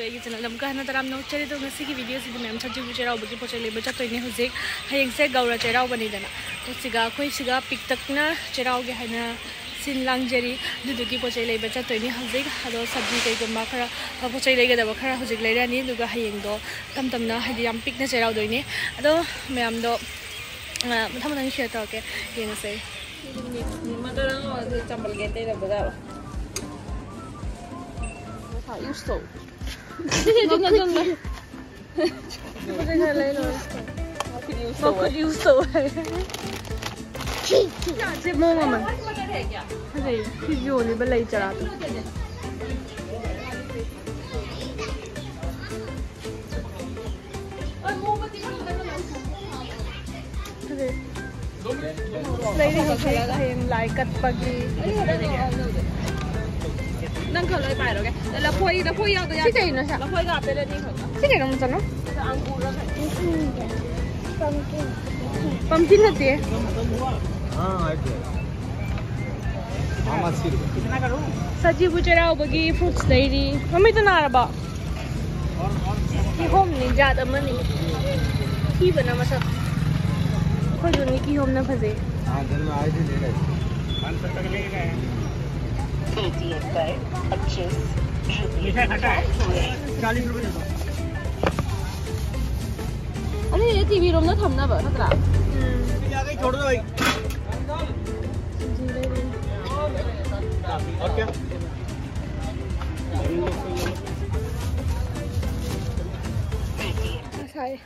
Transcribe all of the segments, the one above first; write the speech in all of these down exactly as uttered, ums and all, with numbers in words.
ꯑꯩꯒꯤ ꯆꯦꯅꯦꯜꯗ ꯑꯃꯨꯛꯀ ꯍꯟꯅ ꯇꯔꯥꯝꯅ ꯑꯣꯛꯆꯔꯤ꯫ ꯑꯗꯣ ꯉꯁꯤꯒꯤ ꯚꯤꯗꯤꯑꯣꯁꯤꯗꯤ ꯃꯌꯥꯝ ꯁꯖꯤꯕꯨ ꯆꯩꯔꯥꯎꯕꯒꯤ ꯄꯣꯠ ꯆꯩ ꯂꯩꯕ ꯆꯠꯇꯣꯏꯅꯦ ꯍꯧꯖꯤꯛ꯫ ꯍꯌꯦꯡꯁꯦ ꯒꯧꯔ ꯆꯩꯔꯥꯎꯕꯅꯤꯗꯅ꯫ ꯑꯗꯣ ꯁꯤꯒ ꯑꯩꯈꯣꯏ ꯁꯤꯒ ꯄꯤꯛꯇꯛꯅ ꯆꯩꯔꯥꯎꯒꯦ ꯍꯥꯏꯅ ꯁꯤꯟ ꯂꯥꯡꯖꯔꯤ꯫ ꯑꯗꯨꯗꯨꯒꯤ ꯄꯣꯠ ꯆꯩ ꯂꯩꯕ ꯆꯠꯇꯣꯏꯅꯦ ꯍꯧꯖꯤꯛ꯫ ꯑꯗꯣ ꯁꯕꯖꯤ ꯀꯩꯒꯨꯝꯕ ꯈꯔ, ꯄꯣꯠ ꯆꯩ ꯂꯩꯒꯗꯕ ꯈꯔ ꯍꯧꯖꯤꯛ ꯂꯩꯔꯅꯤ꯫ ꯑꯗꯨꯒ ꯍꯌꯦꯡꯗꯣ ꯇꯞ ꯇꯞꯅ, ꯍꯥꯏꯗꯤ ꯌꯥꯝ ꯄꯤꯛꯅ ꯆꯩꯔꯥꯎꯗꯣꯏꯅꯦ꯫ ꯑꯗꯣ ꯃꯌꯥꯝꯗꯣ, ꯑ, ꯃꯊꯪ ꯃꯊꯪ ꯁꯤꯌꯔ ꯇꯧꯔꯛꯀꯦ, ꯌꯦꯡꯉꯁꯦ꯫ ꯆꯝꯕꯜ ꯒꯦꯠꯇꯩ ꯂꯧꯕ ꯖꯥꯠꯂꯣ? ꯃꯁꯥ ꯏꯁ ꯇꯧ꯫ ꯁꯤꯗꯤ ꯑꯗꯨꯝ ꯅꯖꯝꯃꯦ꯫ ꯃꯈꯨꯠ ꯏꯁ ꯇꯧ꯫ ꯃꯈꯨꯠ ꯏꯁ ꯇꯧ ꯍꯥꯏ꯫ ꯁꯤ ꯃꯑꯣꯡ ꯑꯃ꯫ ꯐꯖꯩ꯫ ꯁꯤ ꯌꯣꯜꯂꯤꯕ ꯂꯩ ꯆꯔꯥꯗꯣ꯫ ꯂꯩꯔꯤ ꯍꯧꯖꯤꯛ ꯍꯌꯦꯡ ꯂꯥꯏ ꯀꯠꯄꯒꯤ꯫ ꯅꯪ ꯈꯔ ꯂꯣꯏ ꯄꯥꯏꯔꯣꯒꯦ꯫ ꯂꯐꯣꯏ, ꯂꯐꯣꯏ ꯌꯥꯎꯗ ꯁꯤ ꯌꯥꯗꯦ꯫ ꯀꯩꯅꯣ ꯁꯥ? ꯂꯐꯣꯏꯒ ꯑꯄꯦꯜ ꯑꯅꯤ ꯈꯛꯇ꯫ ꯁꯤ ꯀꯩꯅꯣ ꯃꯆꯥꯅꯣ? ꯑꯗ ꯑꯪꯒꯨꯔꯒ ꯀꯩꯅꯣ꯫ ꯄꯝꯀꯤꯟ ꯅꯠꯇꯦ꯫ ꯁꯖꯤꯕꯨ ꯆꯩꯔꯥꯎꯕꯒꯤ ꯐ꯭ꯔꯨꯠꯁ ꯂꯩꯔꯤ꯫ ꯃꯃꯤꯠꯇꯨ ꯅꯥꯔꯕꯣ? ꯀꯤꯍꯣꯝꯅꯤ, ꯖꯥꯠ ꯑꯃꯅꯤ꯫ ꯊꯤꯕꯅ ꯃꯁꯛ꯫ ꯑꯩꯈꯣꯏꯁꯨꯅꯤ, ꯀꯤꯍꯣꯝꯅ ꯐꯖꯩ꯫ ꯑꯗꯨꯗꯤ ꯇꯤꯚꯤ ꯔꯣꯝꯗ ꯊꯝꯅꯕ ꯅꯠꯇ꯭ꯔꯥ? ꯎꯝ꯫ ꯉꯁꯥꯏ꯫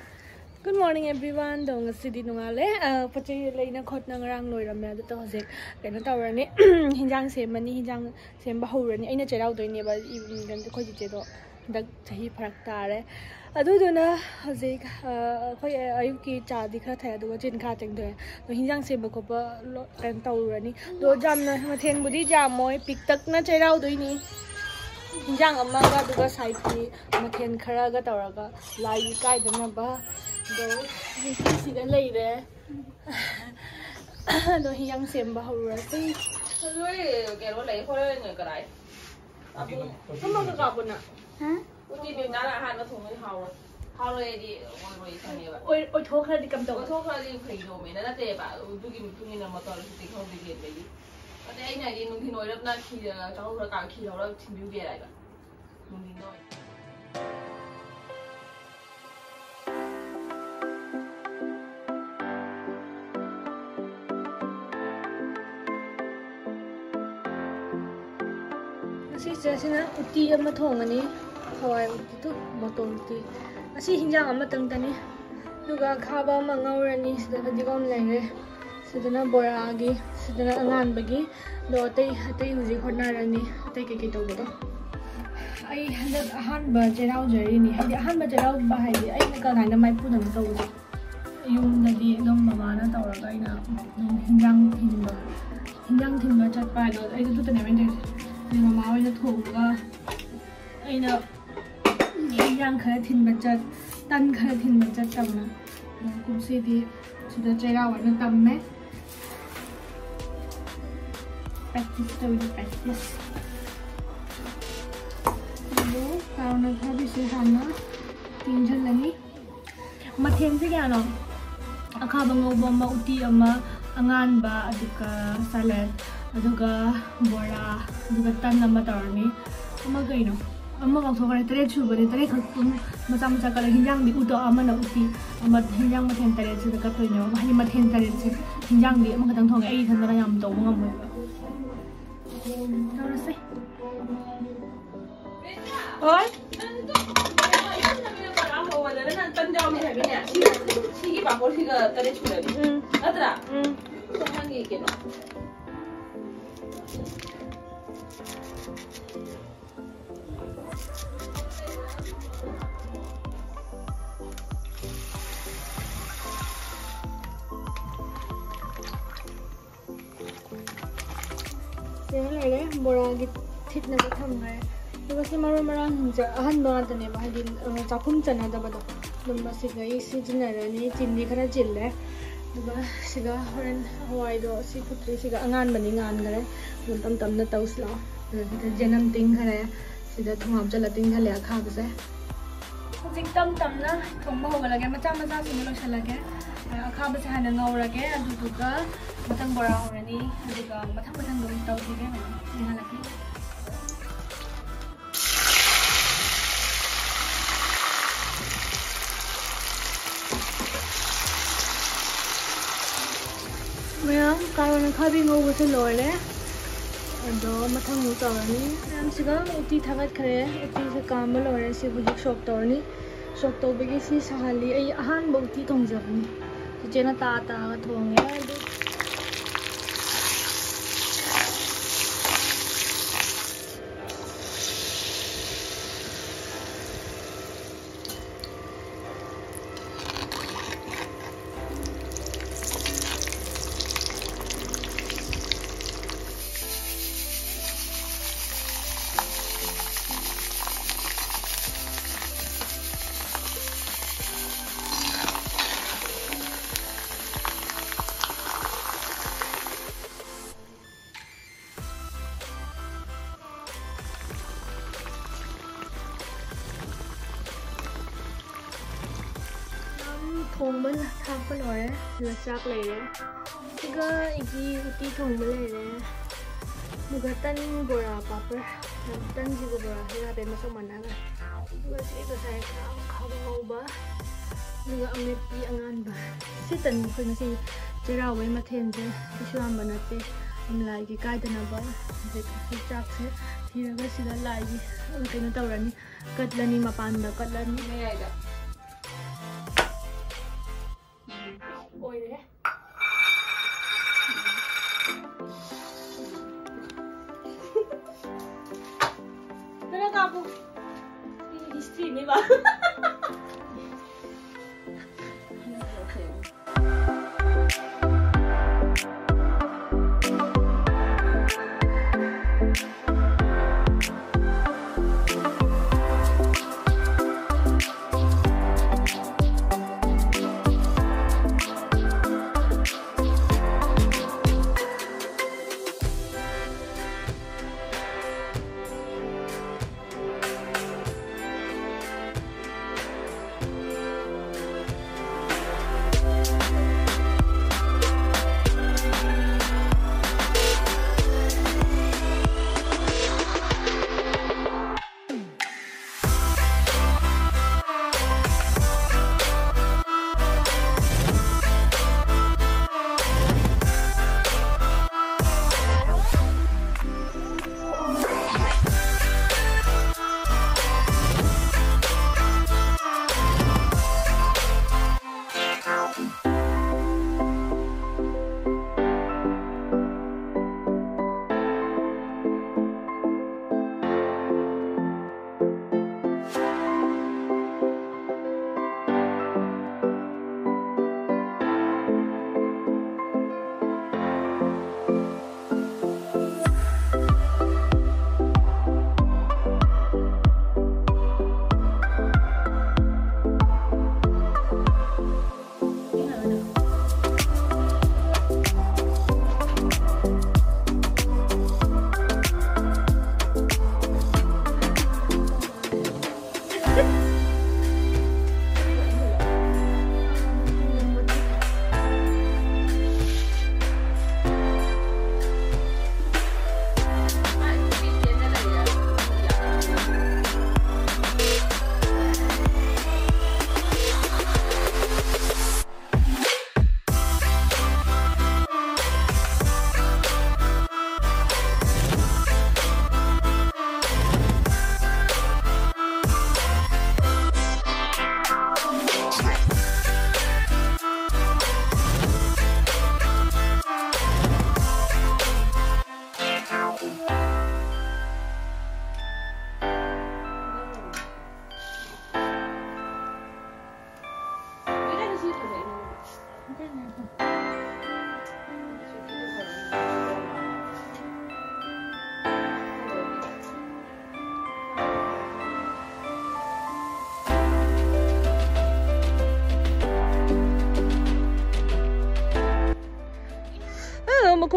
Good morning everyone꯫ ꯑꯗꯣ ꯉꯁꯤꯗꯤ ꯅꯣꯡꯉꯥꯜꯂꯦ꯫ ꯑ, ꯄꯣꯠ ꯆꯩ ꯂꯩꯅ ꯈꯣꯠꯅ ꯉꯔꯥꯡ ꯂꯣꯏꯔꯝꯃꯦ꯫ ꯑꯗꯨꯗꯣ ꯍꯧꯖꯤꯛ ꯀꯩꯅꯣ ꯇꯧꯔꯅꯤ꯫ ꯍꯤꯟꯖꯥꯡ ꯁꯦꯝꯃꯅꯤ꯫ ꯍꯤꯟꯖꯥꯡ ꯁꯦꯝꯕ ꯍꯧꯔꯅꯤ꯫ ꯑꯩꯅ ꯆꯩꯔꯥꯎꯗꯣꯏꯅꯦꯕ꯫ ꯏ-, ꯑꯩꯈꯣꯏ ꯆꯤꯆꯦꯗꯣ ꯍꯟꯗꯛ ꯆꯍꯤ ꯐꯔꯛ ꯇꯥꯔꯦ꯫ ꯑꯗꯨꯗꯨꯅ ꯍꯧꯖꯤꯛ, ꯑ, ꯑꯩꯈꯣꯏ ꯑꯌꯨꯛꯀꯤ ꯆꯥꯗꯤ ꯈꯔ ꯊꯛꯑꯦ, ꯑꯗꯨꯒ ꯆꯤꯟ ꯈꯔ ꯇꯦꯡꯊꯣꯛꯑꯦ꯫ ꯑꯗꯣ ꯍꯤꯟꯖꯥꯡ ꯁꯦꯝꯕ ꯈꯣꯠꯄ ꯂꯣ-, ꯀꯩꯅꯣ ꯇꯧꯔꯨꯔꯅꯤ꯫ ꯑꯗꯣ ꯌꯥꯝꯅ ꯃꯊꯦꯜꯕꯨꯗꯤ ꯌꯥꯝꯃꯣꯏ, ꯄꯤꯛꯇꯛꯅ ꯆꯩꯔꯥꯎꯗꯣꯏꯅꯤ꯫ ꯍꯤꯟꯖꯥꯡ ꯑꯃꯒ ꯑꯗꯨꯒ ꯁꯥꯏꯠꯀꯤ ꯃꯊꯦꯜ ꯈꯔꯒ ꯇꯧꯔꯒ ꯂꯥꯏꯒꯤ ꯀꯥꯏꯗꯅꯕ꯫ ꯑꯗꯣ ꯁꯤꯗ ꯂꯩꯔꯦ꯫ ꯑꯗꯣ ꯍꯤꯟꯖꯥꯡ ꯁꯦꯝꯕ ꯍꯧꯔꯨꯔꯁꯤ꯫ ꯅꯣꯏ ꯀꯩꯅꯣ ꯂꯩ, ꯍꯣꯔꯦꯟ ꯀꯗꯥꯏ? ꯑꯕꯨ, ꯁꯨꯝꯕ ꯀꯀꯥ ꯄꯨꯟꯅ꯫ ꯍꯥ? ꯎꯇꯤ ꯕꯦꯝꯆꯥꯅ ꯑꯍꯥꯟꯕ ꯊꯣꯡꯕꯗꯤ ꯍꯥꯎꯔꯣꯏ꯫ ꯍꯥꯎꯔꯣꯏ ꯍꯥꯏꯗꯤ ꯑꯣꯏꯔꯣꯏ ꯈꯪꯉꯦꯕ꯫ ꯑꯣꯏ-, ꯑꯣꯏꯊꯣꯛꯈ꯭ꯔꯗꯤ ꯀꯝꯗꯧꯕ? ꯑꯣꯏꯊꯣꯛꯈ꯭ꯔꯗꯤ ꯐꯩꯗꯧꯃꯦꯅ ꯅꯠꯇꯦꯕ꯫ ꯑꯗꯨꯒꯤ ꯃꯇꯨꯡ ꯏꯟꯅ ꯃꯇꯧ ꯑꯁꯤꯗꯤ ꯈꯪꯗꯦ ꯌꯦꯟꯕꯒꯤ꯫ ꯑꯗꯩ ꯑꯩꯅ ꯍꯥꯏꯗꯤ ꯅꯨꯡꯊꯤꯜ ꯑꯣꯏꯔꯞꯅ ꯈꯤꯔ ꯆꯥꯍꯧꯔꯀꯥꯟ ꯈꯤꯔ ꯍꯧꯔ ꯊꯤꯟꯕꯤꯔꯨꯒꯦ ꯍꯥꯏꯕ꯫ ꯅꯨꯡꯊꯤꯜꯗ ꯑꯣꯏꯅ꯫ ꯉꯁꯤꯁꯦ ꯁꯤꯅ ꯎꯇꯤ ꯑꯃ ꯊꯣꯡꯉꯅꯤ, ꯍꯋꯥꯏ ꯎꯇꯤꯗꯨ, ꯃꯇꯣꯟ ꯎꯇꯤ꯫ ꯉꯁꯤ ꯍꯤꯟꯖꯥꯡ ꯑꯃꯇꯪꯇꯅꯤ꯫ ꯑꯗꯨꯒ ꯑꯈꯥꯕ ꯑꯃ ꯉꯧꯔꯅꯤ꯫ ꯁꯤꯗ ꯐꯗꯤꯒꯣꯝ ꯂꯩꯔꯦ, ꯁꯤꯗꯅ ꯕꯣꯔꯥꯒꯤ, ꯁꯤꯗꯅ ꯑꯉꯥꯟꯕꯒꯤ, ꯑꯗꯣ ꯑꯇꯩ, ꯑꯇꯩ ꯍꯧꯖꯤꯛ ꯍꯣꯠꯅꯔꯅꯤ, ꯑꯇꯩ ꯀꯩꯀꯩ ꯇꯧꯕꯗꯣ꯫ ꯑꯩ ꯍꯟꯗꯛ ꯑꯍꯥꯟꯕ ꯆꯩꯔꯥꯎꯖꯔꯤꯅꯤ, ꯍꯥꯏꯗꯤ ꯑꯍꯥꯟꯕ ꯆꯩꯔꯥꯎꯕ ꯍꯥꯏꯗꯤ ꯑꯩꯅ ꯀꯔꯝꯍꯥꯏꯅ ꯃꯥꯏꯄꯨꯅꯕ ꯇꯧꯕꯗꯣ꯫ ꯌꯨꯝꯗꯗꯤ ꯑꯗꯨꯝ ꯃꯃꯥꯅ ꯇꯧꯔꯒ ꯑꯩꯅ ꯑꯗꯨꯝ ꯍꯤꯟꯖꯥꯡ ꯊꯤꯟꯕ, ꯍꯤꯟꯖꯥꯡ ꯊꯤꯟꯕ ꯆꯠꯄ ꯍꯥꯏꯗꯣ ꯑꯩꯗꯣ ꯑꯗꯨꯇꯅꯦꯕ ꯑꯩꯅ ꯇꯧꯔꯤꯁꯦ꯫ ꯑꯗꯩ ꯃꯃꯥ ꯍꯣꯏꯅ ꯊꯣꯡꯉꯒ ꯑꯩꯅ ꯍꯤꯟꯖꯥꯡ ꯈꯔ ꯊꯤꯟꯕ ꯆꯠ, ꯇꯟ ꯈꯔ ꯊꯤꯟꯕ ꯆꯠꯇꯕꯅ꯫ ꯑꯗꯣ ꯀꯨꯝꯁꯤꯗꯤ ꯁꯤꯗ ꯆꯩꯔꯥꯎ ꯑꯣꯏꯅ ꯇꯝꯃꯦ꯫ Practice ꯇꯧꯔꯤ, practice꯫ ꯑꯗꯣ ꯀꯥꯔꯣꯠ ꯑꯈꯥꯕꯤꯁꯦ ꯍꯥꯟꯅ ꯇꯤꯡꯁꯤꯜꯂꯅꯤ꯫ ꯃꯊꯦꯜꯁꯦ ꯀꯌꯥꯅꯣ? ꯑꯈꯥꯕ ꯉꯧꯕ ꯑꯃ, ꯎꯇꯤ ꯑꯃ, ꯑꯉꯥꯟꯕ, ꯑꯗꯨꯒ salad, ꯑꯗꯨꯒ ꯕꯣꯔꯥ, ꯑꯗꯨꯒ ꯇꯟ ꯑꯃ ꯇꯧꯔꯅꯤ꯫ ꯑꯃ ꯀꯩꯅꯣ? ꯑꯃ ꯀꯥꯎꯊꯣꯛꯈ꯭ꯔꯦ, ꯇꯔꯦꯠ ꯁꯨꯕꯅꯦ, ꯇꯔꯦꯠ ꯈꯛ ꯑꯗꯨꯝ ꯃꯆꯥ ꯃꯆꯥ ꯀꯠꯂ, ꯍꯤꯟꯖꯥꯡꯗꯤ ꯎꯇꯣ ꯑꯃꯅ ꯎꯇꯤ, ꯑꯃ ꯍꯤꯟꯖꯥꯡ ꯃꯊꯦꯜ ꯇꯔꯦꯠꯁꯤꯗ ꯀꯠꯇꯣꯏꯅꯦꯕ꯫ ꯍꯥꯏꯗꯤ ꯃꯊꯦꯜ ꯇꯔꯦꯠꯁꯦ ꯍꯤꯟꯖꯥꯡꯗꯤ ꯑꯃꯈꯛꯇꯪ ꯊꯣꯡꯉꯦ, ꯑꯩ ꯏꯊꯟꯗꯅ ꯌꯥꯝ ꯇꯧꯕ ꯉꯝꯃꯣꯏꯕ꯫ ꯇꯧꯔꯁꯦ꯫ ꯍꯣꯏ꯫ ꯅꯪ ꯇꯟ ꯌꯥꯎꯅꯤ ꯍꯥꯏꯕꯅꯦ꯫ ꯁꯤꯒꯤ, ꯁꯤꯒꯤ ꯄꯥꯐꯣꯔꯁꯤꯒ ꯇꯔꯦꯠ ꯁꯨꯔꯅꯤ꯫ ꯎꯝ꯫ ꯅꯠꯇ꯭ꯔꯥ? ꯎꯝ꯫ ꯁꯤ ꯍꯪꯉꯤ ꯀꯩꯅꯣ? ꯁꯤꯗ ꯂꯩꯔꯦ, ꯕꯣꯔꯥꯒꯤ ꯊꯤꯠꯅꯕ ꯊꯝꯈ꯭ꯔꯦ꯫ ꯑꯗꯨꯒ ꯁꯤ ꯃꯔꯨ ꯃꯔꯥꯡꯁꯤꯡꯁꯦ ꯑꯍꯟꯕ ꯉꯥꯛꯇꯅꯦꯕ, ꯍꯥꯏꯗꯤ, ꯑ, ꯆꯥꯛꯈꯨꯝ ꯆꯟꯅꯗꯕꯗꯣ꯫ ꯑꯗꯨꯝ ꯃꯁꯤꯒ ꯑꯩ ꯁꯤꯖꯤꯟꯅꯔꯅꯤ꯫ ꯆꯤꯟꯗꯤ ꯈꯔ ꯆꯤꯜꯂꯦ꯫ ꯑꯗꯨꯒ ꯁꯤꯒ ꯍꯣꯔꯦꯟ ꯍꯋꯥꯏꯗꯣ ꯁꯤ ꯐꯨꯠꯇ꯭ꯔꯤ, ꯁꯤꯒ ꯑꯉꯥꯟꯕꯅꯤ, ꯉꯥꯟꯈꯔꯦ꯫ ꯑꯗꯨꯝ ꯇꯞ ꯇꯞꯅ ꯇꯧꯁꯤ ꯂꯥꯛꯑꯣ꯫ ꯑꯗꯨꯒ ꯁꯤꯗ ꯆꯦꯅꯝ ꯇꯤꯡꯈꯔꯦ꯫ ꯁꯤꯗ ꯊꯨꯝ ꯍꯥꯞꯆꯜꯂ ꯇꯤꯡꯍꯜꯂꯦ ꯑꯈꯥꯕꯁꯦ꯫ ꯍꯧꯖꯤꯛ ꯇꯞ ꯇꯞꯅ ꯊꯣꯡꯕ ꯍꯧꯒꯠꯂꯒꯦ, ꯃꯆꯥ ꯃꯆꯥꯁꯤꯡꯗꯣ ꯂꯣꯏꯁꯤꯜꯂꯒꯦ꯫ ꯑꯈꯥꯕꯁꯦ ꯍꯥꯟꯅ ꯉꯧꯔꯒꯦ, ꯑꯗꯨꯗꯨꯒ ꯃꯊꯪ ꯕꯣꯔꯥ ꯍꯧꯔꯅꯤ, ꯑꯗꯨꯒ ꯃꯊꯪ ꯃꯊꯪꯗꯣ ꯑꯗꯨꯝ ꯇꯧꯁꯤꯒꯦ꯫ ꯌꯦꯡꯍꯜꯂꯛꯀꯦ꯫ ꯃꯌꯥꯝ, ꯀꯥꯔꯣꯠ ꯑꯈꯥꯕꯤ ꯉꯧꯕꯁꯦ ꯂꯣꯏꯔꯦ꯫ ꯑꯗꯣ ꯃꯊꯪ ꯑꯃꯨꯛ ꯇꯧꯔꯅꯤ꯫ ꯃꯌꯥꯝꯁꯤꯒ ꯎꯇꯤ ꯊꯥꯒꯠꯈ꯭ꯔꯦ꯫ ꯎꯇꯤꯁꯦ ꯀꯥꯝꯕ ꯂꯣꯏꯔꯦ꯫ ꯁꯤ ꯍꯧꯖꯤꯛ ꯁꯣꯛ ꯇꯧꯔꯅꯤ꯫ ꯁꯣꯛ ꯇꯧꯕꯒꯤ ꯁꯤ ꯁꯥꯍꯜꯂꯤ꯫ ꯑꯩ ꯑꯍꯥꯟꯕ ꯎꯇꯤ ꯊꯣꯡꯖꯕꯅꯤ꯫ ꯆꯤꯆꯦꯅ ꯇꯥ ꯇꯥꯒ ꯊꯣꯡꯉꯦ꯫ ꯑꯗꯨ ꯊꯣꯡꯕ ꯊꯥꯛꯄ ꯂꯣꯏꯔꯦ꯫ ꯁꯤꯗ ꯆꯥꯛ ꯂꯩꯔꯦ꯫ ꯁꯤꯒ ꯑꯩꯒꯤ ꯎꯇꯤ ꯊꯣꯡꯕ ꯂꯩꯔꯦ꯫ ꯑꯗꯨꯒ ꯇꯟ, ꯕꯣꯔꯥ, ꯄꯥꯄꯔ꯫ ꯇꯟꯁꯤꯒ ꯕꯣꯔꯥꯁꯤꯒ ꯍꯥꯏꯐꯦꯠ ꯃꯁꯛ ꯃꯥꯟꯅꯈ꯭ꯔꯦ꯫ ꯑꯗꯨꯒ ꯁꯤ ꯉꯁꯥꯏ ꯈꯥꯕ ꯉꯧꯕ꯫ ꯑꯗꯨꯒ ꯑꯃꯦꯠꯄꯤ ꯑꯉꯥꯟꯕ꯫ ꯁꯤ ꯇꯟ ꯑꯩꯈꯣꯏ ꯉꯁꯤ ꯆꯩꯔꯥꯎꯕꯒꯤ ꯃꯊꯦꯜꯁꯦ ꯀꯩꯁꯨ ꯌꯥꯝꯕ ꯅꯠꯇꯦ꯫ ꯂꯥꯏꯒꯤ ꯀꯥꯏꯗꯅꯕ ꯍꯧꯖꯤꯛ ꯆꯥꯛꯁꯦ ꯊꯤꯔꯒ ꯁꯤꯗ ꯂꯥꯏꯒꯤ ꯀꯩꯅꯣ ꯇꯧꯔꯅꯤ꯫ ꯀꯠꯂꯅꯤ, ꯃꯄꯥꯟꯗ ꯀꯠꯂꯅꯤ꯫ ꯃꯌꯥꯏꯗ꯫ ꯑꯣꯏꯔꯦ꯫ ꯈꯔ ꯀꯥꯞꯄꯨ꯫ ꯁꯤ ꯍꯤꯁꯇ꯭ꯔꯤꯅꯦꯕ꯫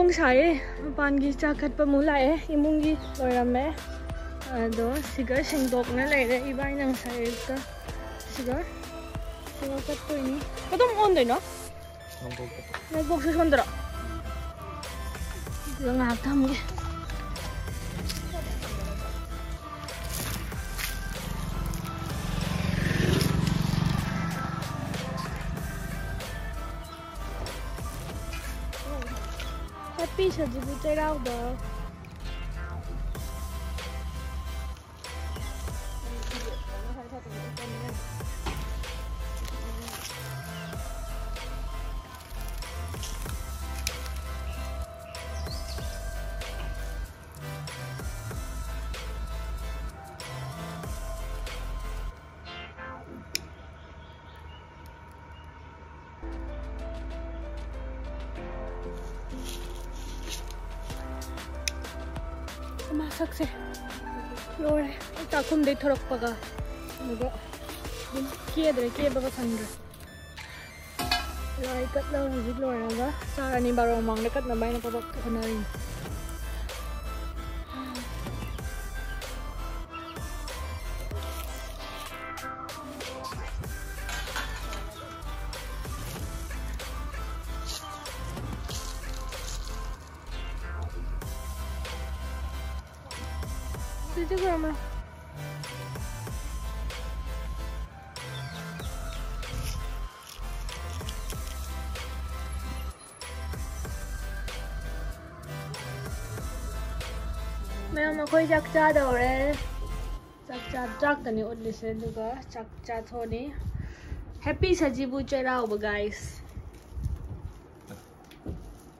ꯄꯨꯡ ꯁꯥꯏꯌꯦ꯫ ꯃꯄꯥꯟꯒꯤ ꯆꯥ ꯀꯠꯄ ꯑꯃꯨꯛ ꯂꯥꯛꯑꯦ꯫ ꯏꯃꯨꯡꯒꯤ ꯂꯣꯏꯔꯝꯃꯦ꯫ ꯑꯗꯣ ꯁꯤꯒ ꯁꯦꯡꯗꯣꯛꯅ ꯂꯩꯔꯦ ꯏꯕꯥꯏꯅ ꯉꯁꯥꯏ ꯑꯌꯨꯛꯇ꯫ ꯁꯤꯒ ꯁꯤꯒ ꯀꯠꯇꯣꯏꯅꯤ꯫ ꯀꯗꯣꯝ ꯑꯣꯟꯗꯣꯏꯅꯣ? ꯅꯣꯡꯄꯣꯛꯇ꯫ ꯅꯣꯡꯄꯣꯛꯁꯦ ꯁꯣꯝꯗꯔꯣ? ꯑꯗꯨꯒ ꯉꯥꯏꯍꯥꯛ ꯊꯝꯒꯦ꯫ Happy ꯁꯖꯤꯕꯨ ꯆꯩꯔꯥꯎꯕ꯫ ꯃꯁꯛꯁꯦ ꯂꯣꯏꯔꯦ꯫ ꯑꯩ ꯆꯥꯛꯈꯨꯝꯗꯩ ꯊꯣꯔꯛꯄꯒ ꯑꯗꯨꯒ ꯑꯗꯨꯝ ꯀꯦꯗ꯭ꯔꯦ, ꯀꯦꯕꯒ ꯁꯪꯗ꯭ꯔꯦ꯫ ꯂꯥꯏ ꯀꯠꯂꯒ ꯍꯧꯖꯤꯛ ꯂꯣꯏꯔꯒ ꯆꯥꯔꯅꯤ꯫ ꯕꯥꯔꯣ ꯃꯃꯥꯡꯗ ꯀꯠꯅꯕ ꯍꯥꯏꯅ ꯄꯕꯛ ꯍꯣꯠꯅꯔꯤꯅꯤ꯫ ꯆꯤꯆꯦ ꯈꯨꯔꯨꯝꯃꯣ꯫ ꯃꯌꯥꯝ, ꯑꯩꯈꯣꯏ ꯆꯥꯛ ꯆꯥꯗꯧꯔꯦ꯫ ꯆꯥꯛ ꯆꯥ-, ꯆꯥꯛꯇꯅꯤ ꯎꯠꯂꯤꯁꯦ, ꯑꯗꯨꯒ ꯆꯥꯛ ꯆꯥꯊꯣꯛꯑꯅꯤ꯫ Happy ꯁꯖꯤꯕꯨ ꯆꯩꯔꯥꯎꯕ, guys꯫